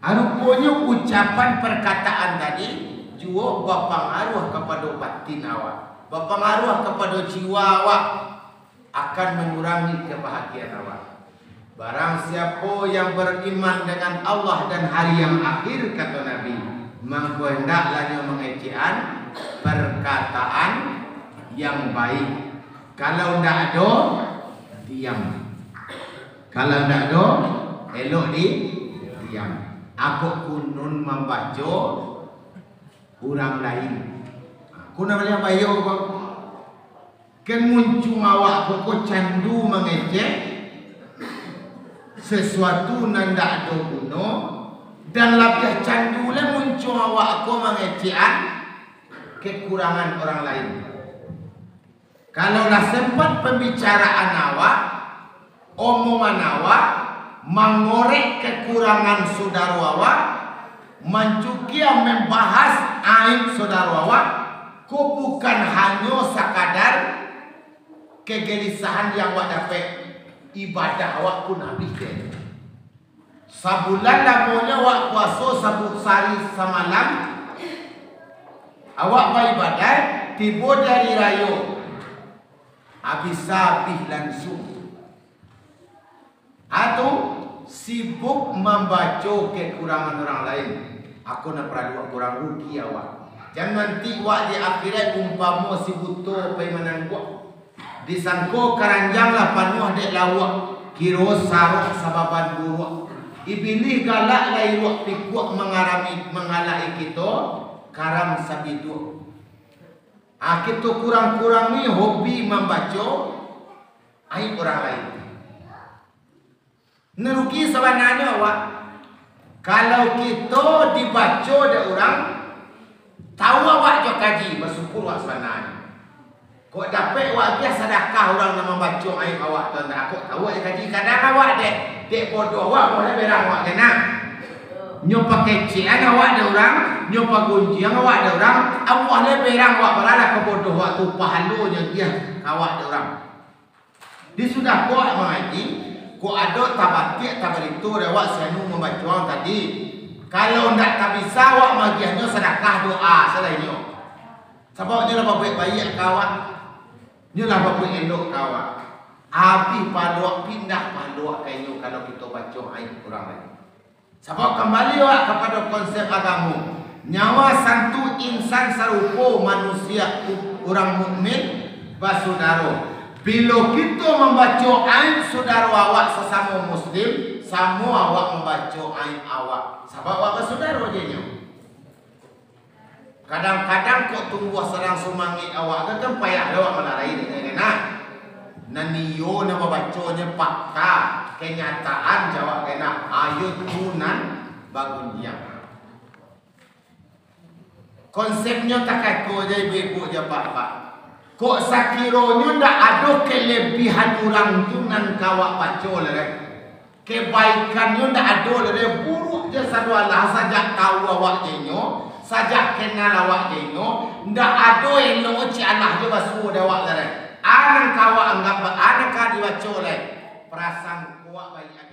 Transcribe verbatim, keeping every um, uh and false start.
Ruponyo ucapan parkataan tadi juo bapangaruah kapado batin awak, bapangaruah kapado jiwa awak, akan mangurangi kabahagiaan awak. Barang siapo yang bariman dengan Allah dan hari yang akhir, kato Nabi, mangko hendaklah nyo mangecekan parkataan yang baik. Kalau ndak ado, diam. Kalau ndak ado, elok di diam. Ako kunun mambaco urang lain. Ko nan paliang bayo ko. Kan muncuang awak ko, ko candu mangecek sasuatu nan ndak ado guno, dan labiah candu lai muncuang awak ko mangecekan kekurangan orang lain. Kalau lah sempat pembicaraan awak, omongan awak mangorek kekurangan saudaro awak, mancukia, membahas aib saudaro awak, ko bukan hanyo sakadar kegelisahan yang awak dapek, ibadah awak pun habih deh. Sabulan lamonyo awak puaso sabu-, sahari samalam, awak baibadah, tibo di ari rayo, abih-abih lansuang. Atau sibuk mambaco kekurangan urang lain, ako nan paralu awak kurang, rugi awak. Jan nanti awak di akhirat umpamo si buto pai manangguak. Disangko karanjang lah panuah dek lauak, kiro sarok sababan buruak. Ibilih galak lai ruak pikuak mangarami, mangalak-i kito, karam sabiduak. Ah, kito kurang-kurangi hobi mambaco aib urang lain. Nan rugi sabananyo awak. Kalau kito dibaco dek urang, tau awak jo kaji, basyukur awak sabananyo. Kok dapek awak agiah sadakah urang nan mambaco aib awak tu, ndak, kok tau awak jo kaji. Kadang awak dek, dek bodoh awak, amuah lai berang awak kena. Nyo pakecekan awak dek urang, nyo pagunjiang awak dek urang, amuah lai berang awak, baralah ka bodoh awak tu, pahalonyo agiah ka awak dek urang. Di sudah ko awak mangaji, kok ado tabatiak, tabarito dek awak si anu mambaco ang tadi. Kalau ndak tabisa awak magiahnyo sadakah, doa, salainnyo. Sabab nyo lah babuek baiak ka awak, nyo lah babuek elok ka awak. Abih pahalo awak, pindah pahalo awak ka inyo kalau kito baco aib urang lain. Sabab kambali awak kapado konsep agamo, nyawa santu insan sarupo manusia u-, urang mukmin basudaro. Bilo kito mambaco aib sudaro awak sasamo muslim, samo awak mambaco aib awak, sabab awak basudaro jo inyo. Kadang-kadang kok tumbuah sadang sumangik awak tu, kan payah lo awak malarai dek nyo, kan, nah. Nan iyo nan babaconyo fakta, kenyataan, jawab kena, ayo tu nan bagunjiang. Konsepnyo takaiko je ibu-ibu je bapak-bapak. Kok sakironyo ndak ado kelebihan urang tu nan ka awak baco lai, kan? Kebaikannyo ndak ado lai, buruak je sado alah, sajak tau awak jo inyo, sajak kenal awak jo inyo, ndak ado elok cik alah je basuo dek awak lai. A nan ka awak anggap, a nan ka dibaco lai, parasangko awak baiak.